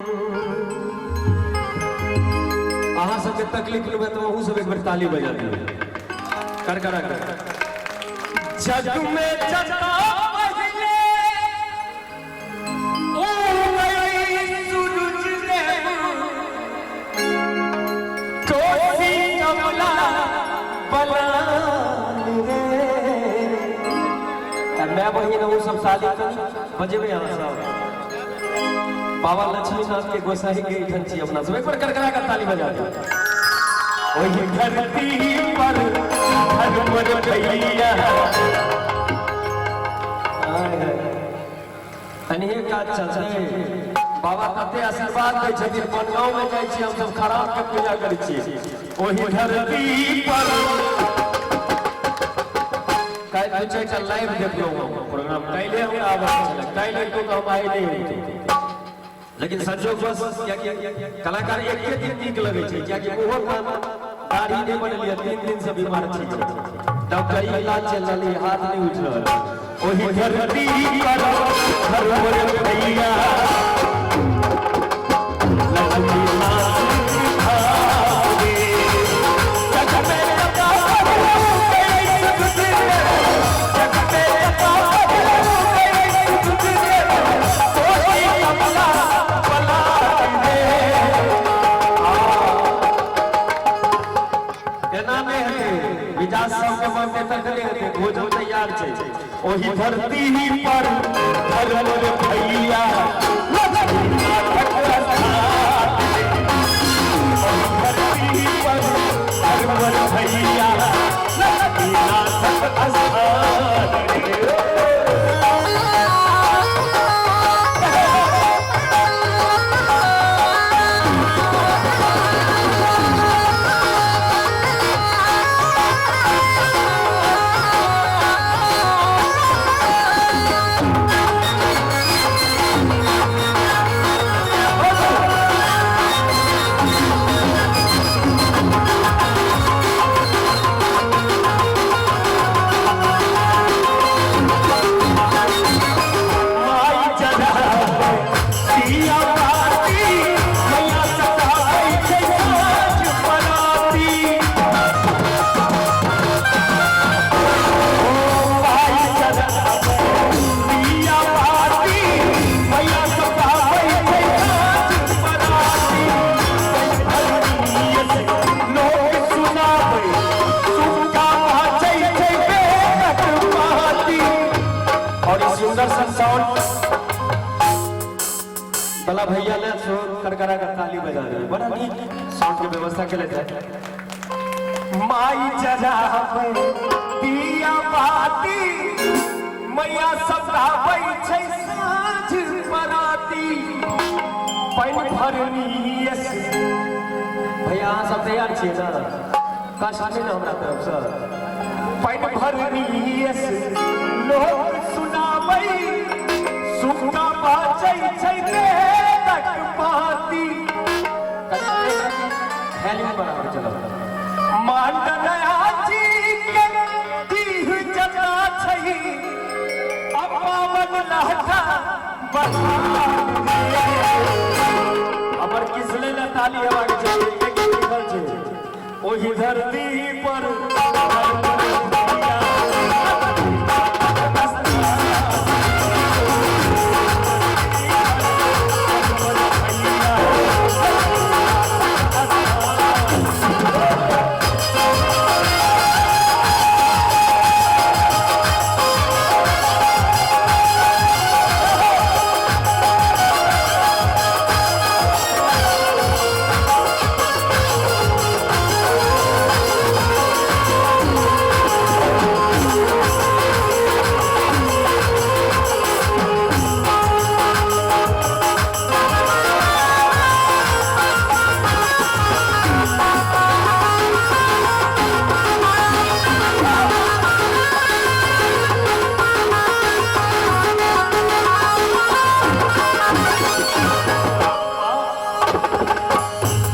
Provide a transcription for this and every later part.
अहाँ सबके तकलीफ नहि तऽ अहूँ सब एक बेर ताली बजा दियौ करकरा कर। जग में जता पहले उगई सूरज देव, कोसी कमला बलान रे। तऽ माय बहिन अहूँ सब ताली बजेबै। अहाँ सब बाबा लक्ष्मीनाथ के गोसाई के एहिठाम छी अपना सब, एक बार करकरा के ताली बजा दियौ। ओहि धरती पर धर्मर भैया अनिहे काज चलतै। बाबा तते आशीर्वाद दै छथिन, बनगांव में जाइ छी हमसब, खराब के पूजा करै छी ओहि धरती पर। काल्हि दू चारिटा लाइव देखलहुँ हम प्रोग्राम, काल्हि हमरा आबऽ छलै, काल्हि अइतहुँ तऽ हम आइ नहि अइतहुँ, लेकिन संजोग बस, कियाकि कलाकार एके दिन नीक लगै छै, कियाकि ओहो दाढ़ी नहि बनेलियै, 3 दिन से बीमार छी, डॉक्टरी इलाज चलि रहल, हाथ नहि उठि रहल। ओहि धरती पर धर्मर भैया लक्ष्मीनाथ रे, जग में जता जग में जता कोसी कमला बलान रे। एना नहि हेतै, विकास सबके बनतै तखने हेतै। भोजन तैयार छै। ओहि धरती पर धर्मर भैया लक्ष्मीनाथक स्थान, ओहि धरती पर धर्मर भैया लक्ष्मीनाथक स्थान रे। माई चढ़ावे दिया बाती, मैया सताबै छै साँझ पराती। ओ माई चढ़ावे दिया बाती, मैया सताबै छै साँझ पराती। लोक सुनाबै सुनका बाजै छै वेदक पाती। और ई सुंदर सन साउंड बला भैया ले सो करकरा के ताली बजा दे, बड़ा नीक साउंड के व्यवस्था के लेते। माई जराबै दिया बाती, मैया सताबै छै साँझ पराती। पानि भरनी। भैया अहाँ सब तैयार छियै ने? कष्ट नहि ने हमरा तरफसँ? पानि भरनी लोक सुनाबै सुनका बाजै छै वेदक पाती। वॉल्यूम बढ़ाके चलो। मांडनया जी के दीह जता छै अपावन लहठा बना। हमर किसले ने ताली हेबाक चाही, लेकिन लिखल छै ओहि धरती पर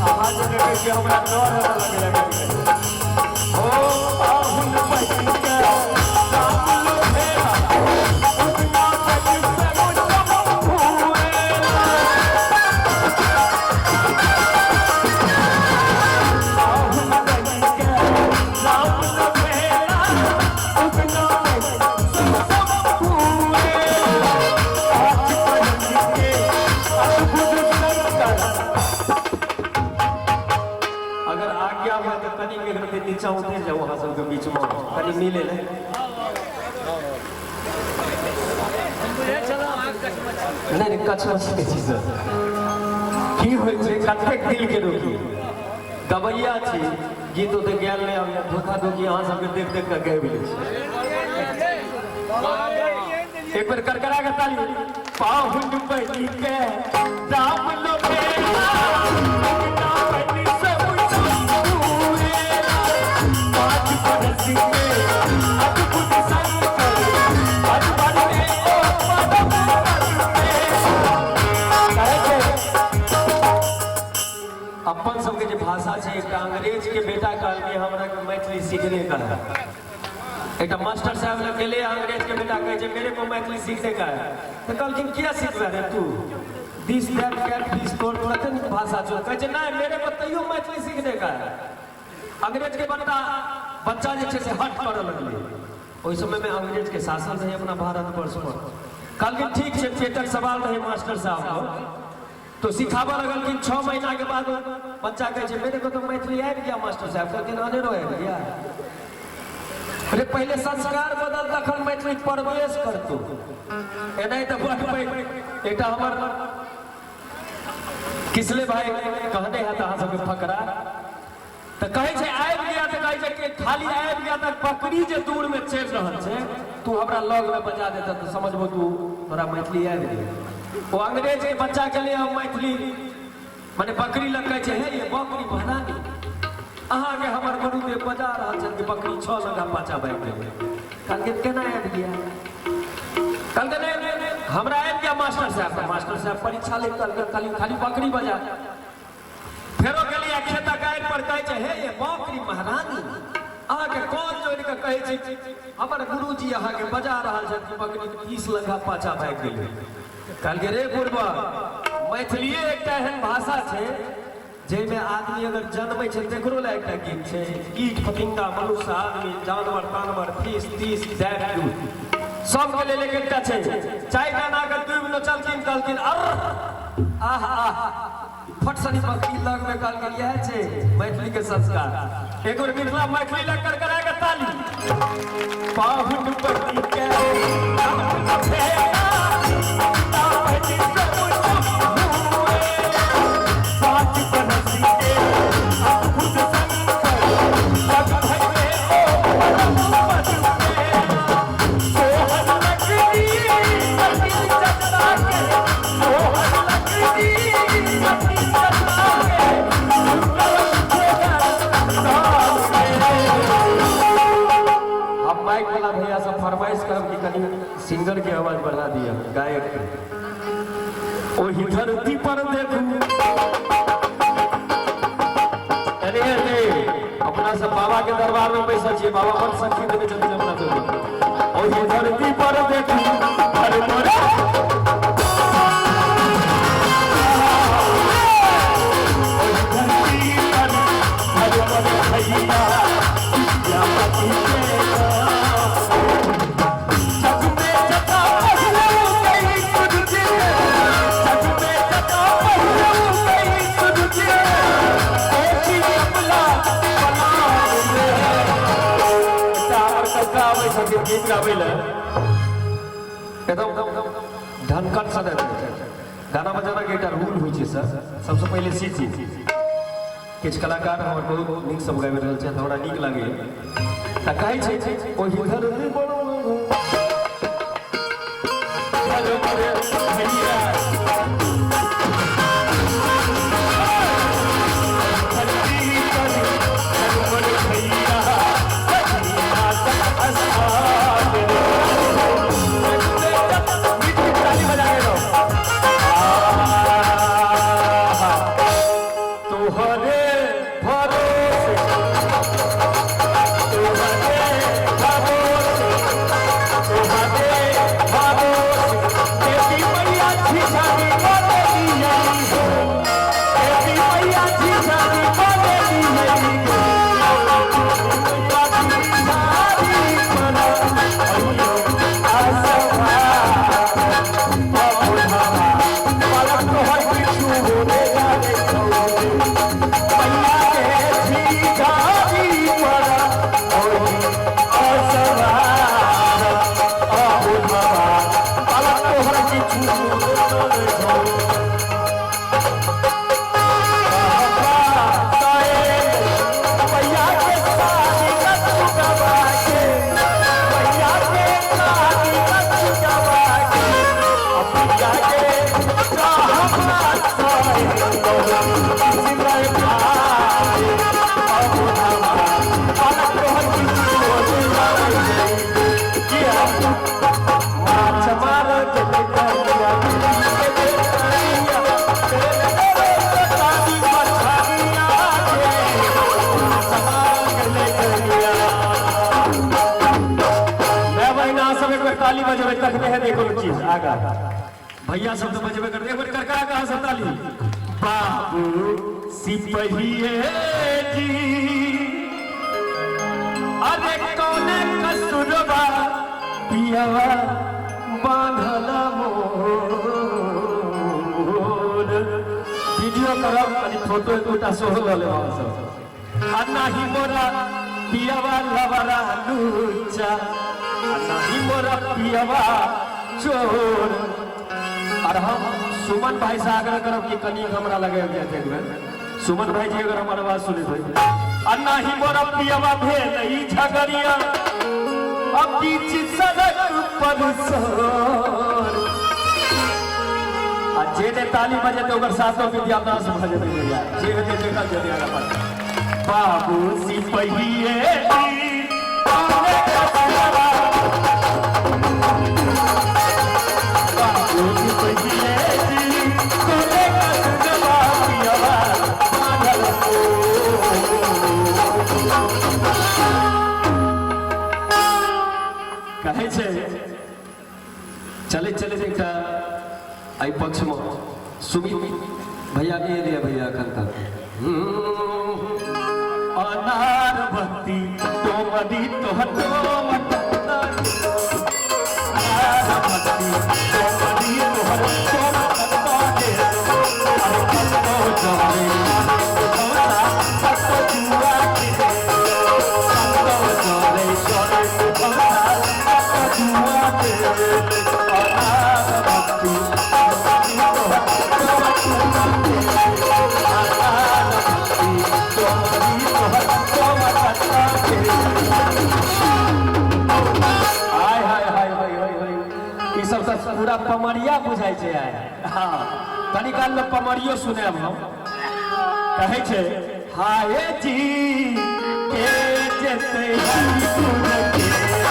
अहाँ जे देखै छियै हमरा डर हेबऽ लगै कभी। ओ पाहुन बहिन राम लोभेला, उगना बज से शंभुएला। नीचा उतरि जाउ अहाँ सबके बीचमे कनि मिले ले। नहि नहि, कछमछ नहि छी सर। की होइ छै, कतेक दिल के रोकी गबैया छी, गीत ओते गायल नहि आबैया, धोखा धोखी अहाँ सबके देख देख कऽ गाबि लै छी। एक बेर करकरा के ताली। पाहुन बनी के राम लोकेला, बनी सब पूरेला, 5 बरस के अद्भुत संकर अद्भुत ओ परम पे। कहै छै अपन सबके जे भाषा छै, एकटा अंग्रेज के बेटा कहलकै हमरा के मैथिली सीखने का है। एकटा मास्टर साहब लग गेलै, अंग्रेज के बेटा कहै छै मेरे को मैथिली सीखने का है। तऽ कहलखिन किया सिखबै रे तू, दिस that cat दिस तोर तोरा कतेक नीक भाषा छौ। कहै छै नहि मेरे को तैयो मैथिली सीखने का है। अंग्रेज के बच्चा जे छै से हट करऽ लगलै। ओहि समय में अंग्रेज के शासन रहै अपना भारतवर्ष पर। कहलखिन ठीक छै, पेटक सवाल रहै मास्टर साहब को, तो सिखाबऽ लगलखिन। 6 महीना के बाद बच्चा कहै छै मेरे को तो मैथिली आबि गया मास्टर साहब। कहलखिन अनेरो आबि गया अरे, पहिले संस्कार बदल तखन मैथिली प्रवेश करतौ। एनाहि तऽ बड़ पैघ एकटा हमर किसले भाई कहने हैत अहाँ सबके फकरा, तऽ कहै छै आबि गया, तऽ कहै छै कि खाली आबि गया तऽ बकरी जे दूर में चलि रहल छै तू हमरा लग में बजा देता तऽ समझबो तू तोरा मैथिली आबि गेल। ओ अंग्रेज के बच्चा के लिए हम मैथिली माने बकरी लग कहै छै हे ये बकरी महारानी अहाँके हमर गुरुदेव बजा रहल छथि कि बकरी 6 लगा पाछा भागि गेलै। कहलकै केना आबि गया? कहलकै नहि हमरा आबि गया मास्टर साहब। मास्टर साहब परीक्षा ले कहलकै खाली खाली बकरी बजा। फेरो गेलियै खेतक आड़ि पर, कहै छै हे ये बकरी महारानी अहाँके कोन जोड़ि कऽ कहै छी हमर गुरुजी अहाँके बजा रहल छथि कि बकरी 30 लगा पाछा भागि गेलै। कहलकै रे बुढ़बा मैथिलिए एकटा एहन भाषा छै जाहिमे आदमी अगर जन्मै छै तकरो लए एकटा गीत छै। कीट फतिंगा मनुष्य आदमी जानवर तानवर 30 30 that दूध सबके लेल एक एकटा छै। 4 आना के डूबि नचलखिन, कहलखिन अर आह आह फट सनी बकरी लग में। कहलखिन इएह छै मैथिली के संस्कार। एक बेर मिथिला मैथिली लग कर करा के ताली। पाहुन पति के पाँच बरस के अद्भुत संकर जग भरे ओ परम पद पे। सोहन लकड़ी कटी जता के, सोहन लकड़ी कटी जता के, हम माइक वाला भैया सब फरमाइश करब कि कनी सिंगर के आवाज बढ़ा दिया, गायक के। ओही धरती पर देखू अपना सब बाबा के दरबार में बैसल छियै, बाबा बड़ शक्ति देने छथिन अपना सबके। ओही धरती पर देखू हर पर ओही धरती पर हर पर भैया विद्यापति के नाम। जग में जता पहले कई सुरजे, जग में जता पहले कई सुरजे, कोसी कमला बलान रे। एकटा हमर कक्का आबै छथिन गीत गाबै लए, एकदम ढनकट सँ गाना बजाना के एकटा रूल होइ छै सर। सबसँ पहिले सीखी। किछु कलाकार हमर बहुत नीक सब गाबि रहल छथि, हमरा नीक लागैए। तऽ कहै छै ओहि धरती पर भैया धरती पर हर भैया ताली बजा के दो। तोहरे भरोसे, तोहरे भरोसे, तोहरे भरोसे, देवी मैया छी। तक नहीं है कोनो चीज आगा भैया सब तो बजबे करते, एक बेर करकरा के अहाँ सब ताली। बाबू सिपहिए जी, अरे कौने कसुरबा पियवा बांधल मोर। वीडियो करब कनी फोटो एक गोटा सेहो लऽ लेब अहाँ सब। आ नाही मोरा पियवा लबरा लुच्चा, आ नाही मोरा पियवा चोर। और हम सुमन भाई से आग्रह करब कि कनी हमरा लगे एक बेर सुमन भाई जी अगर हमर आवाज सुनैत होय। आ नाही मोरा पियवा भेल ई झगड़िया, अब बीच सड़क पर सोर। आ जे ने ताली बजेतै ओकर सातो विद्याभ्यास भऽ जेतै भैया, जे हेतै देखल जेतै अगर पास। बाबू सिपहिए जी, कौने कसुरबा, बाबू सिपहिए जी, कौने कसुरबा पियवा बांधल मोर। कहै छै चलैत चलैत एकटा एहि पक्षमे सुमित भैया नहि एलियै भैया एखन तक। अनार भक्ति तोमरी तोहर अनार भक्ति तोमरी तोहर हाय हाय हाय हाय हाय हाय, ई सब तऽ पूरा पमरिया बुझाइ छै आइ। हाँ, कनी काल मे पमरियो सुनायब हम। कहै छै हाय जी के जेतै हरिपुर के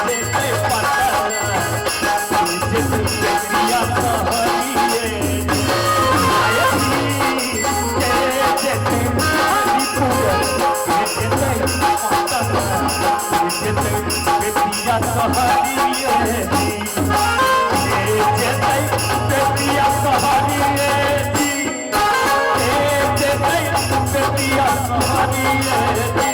जेतै पटना, के जेतै बेतिया सहरिये। हाय जी के जेतै हरिपुर के जेतै पटना, के जेतै बेतिया सहरिये। के जेतै बेतिया सहरिये जी, के जेतै बेतिया सहरिये जी।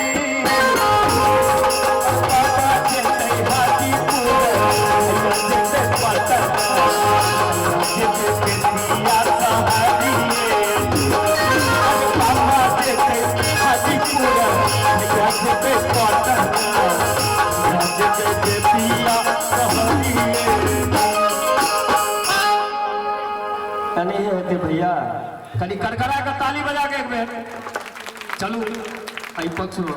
बाबा जेतै हाजीपुर, जेतै पटना, जेतै बेतिया सहरिये। बाबा जेतै हाजीपुर, जेतै पटना, जेतै बेतिया सहरिये। कनी हेतै भैया, कनी करकरा के ताली बजा के एक बेर चलू एहि पक्षमे।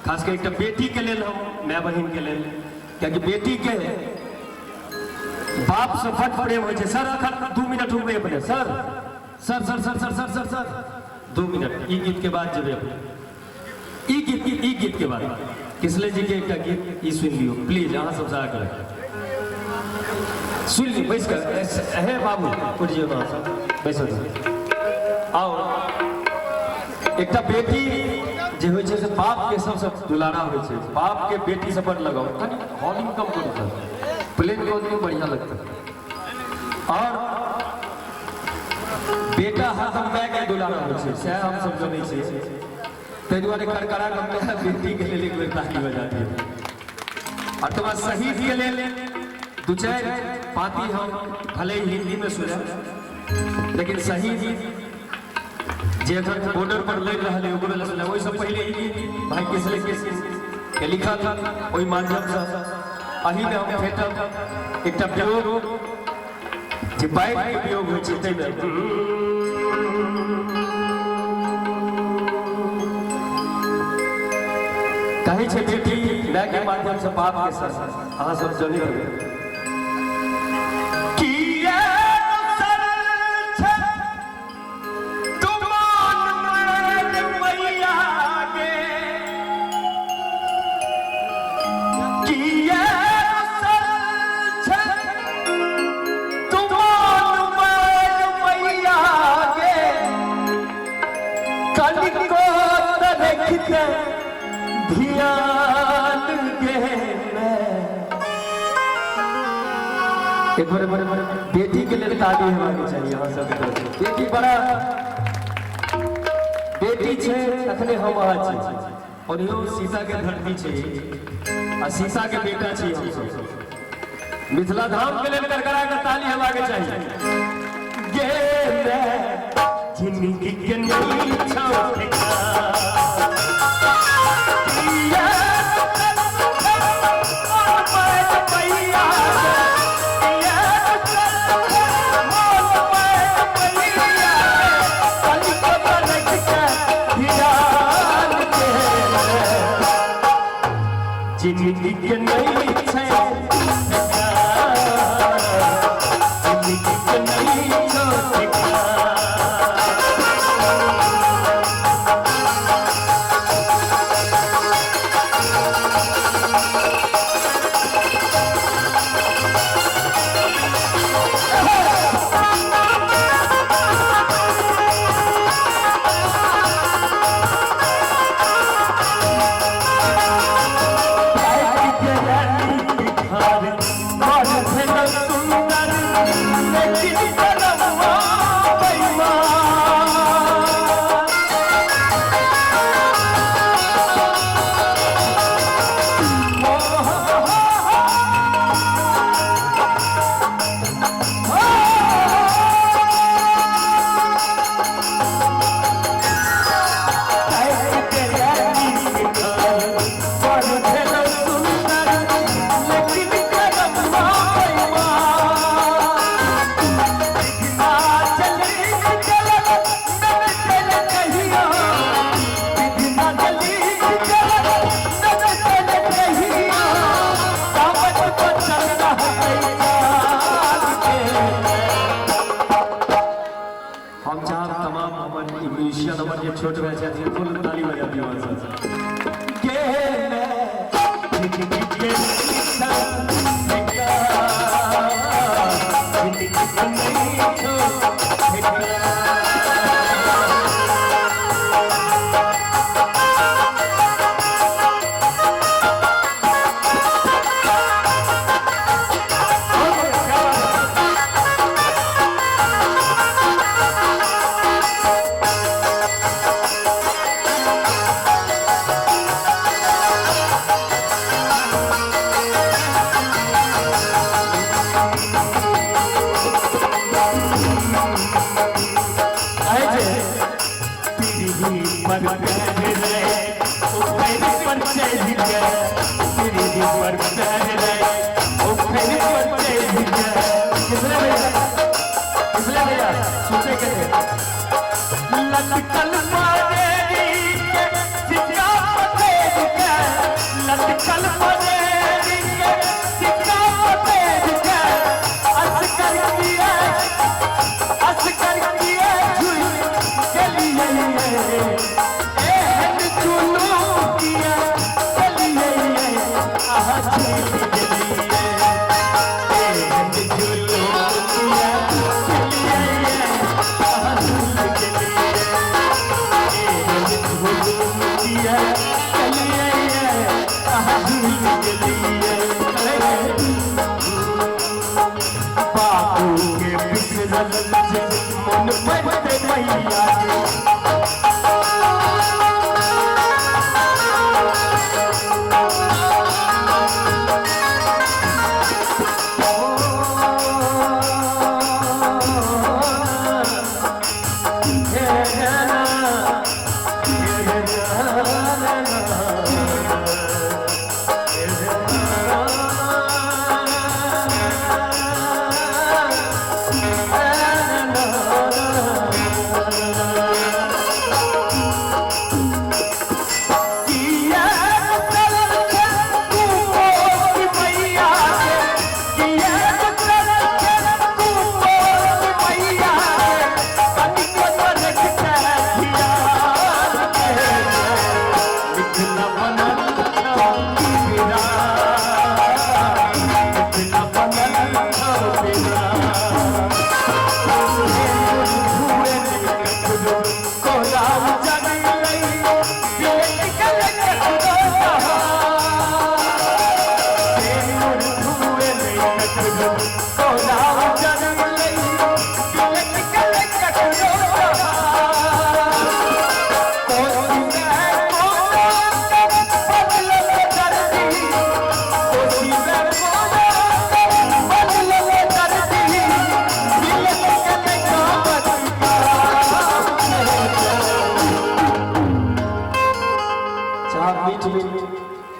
खास कर एकटा बेटी के लेल, हम my बहिन के लेल, कियाकि बेटी के बाप से बड प्रेम होइ छै। सर अखन 2 मिनट रुकबै अपने, sir sir sir sir sir sir sir sir 2 minute, ई गीत के बाद जेबै अपने। ई गीत, ई गीत के बाद किसले जी के एकटा गीत ई सुनि लियौ प्लीज, अहाँ सबसँ आग्रह सुनि लियौ बैस कऽ। हे बाबू उठि जाउ अहाँ सब, बैसो आओ। एकटा बेटी जे होइ छै से बाप के सबसँ दुलारा होइ छै, बाप के बेटी से बड लगाव। कनि वॉल्यूम कम करू सर, प्लेन कऽ दियौ बढ़िया लगतै। और बेटा हरदम my के दुलारा होइ छै, सएह हम सब जनै छियै। ताहि दुआरे करकरा के my बेटी के लेल एक बेर ताली बजा दियौ। और तकर शहीद के लेल 2-4 पाती हम भले ही हिंदी में सुनब, लेकिन शहीद जे एखन बॉर्डर पर लड़ि रहल है ओकरो लेल सुनब। ओहिसँ पहिले ई भाई किसले के लिखल ओहि माध्यमसँ एहिमे हम फेटब एकटा वियोग जे बाढ़ि के वियोग होइ छै ताहिमे। कहै छै बेटी my के माध्यमसँ बाप के सर, अहाँ सब जनै हेबै। किया सर छै तुमान मार मैया गे, किया सर छै तुमान मार मैया गे, कनिको तरखते ध्यान गे मैं। एक बार बेटी के लिए ताली हेबाक चाही अहाँ सबके तरफ से। बेटी बड़ा बेटी छै तखने हम अहाँ छी। और यो सीता के धरती छै आ सीता के बेटा छी हम सब। मिथिला धाम के लेल करकरा के ताली हेबाक चाही। गे जिंदगी के नहीं छौ जिंदगी के नहीं छै जिंदगी के नहीं छौ। हम चाहब तमाम हमर म्यूजिशियन हमर जे छोट भाई छथिन फुल ताली बजा दियौ अहाँ सब। के जिंदगी के जिंदगी के नहीं छो। पर पैर रे ओ फिर पर चल गए, पीढ़ी पर पैर रे ओ फिर पर चल गए। किसने भैया, किसने भैया सुनते के थे लटकल परेरी के सिक्का पतेर के, लटकल परेरी के सिक्का पतेर के, असकर किया असकर किया झूल चलिए एहन जुलूम किया चलिए आहा झूल चलिए एहन जुलूम किया चलिए आहा झूल चलिए एहन जुलूम किया चलिए आहा झूल चलिए। बाबू के बिसरल जे मन पड़ते मैया के।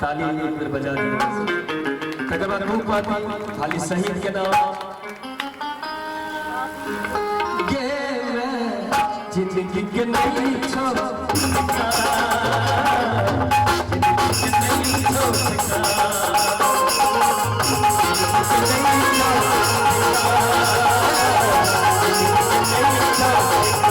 ताली एक बेर बजा दियौ। तकर बाद दू पाती खाली शहीद के नाम गे मैं जिंदगी के नहीं छो, जिंदगी के नहीं छो, जिंदगी के नहीं छो, जिंदगी के नहीं छो।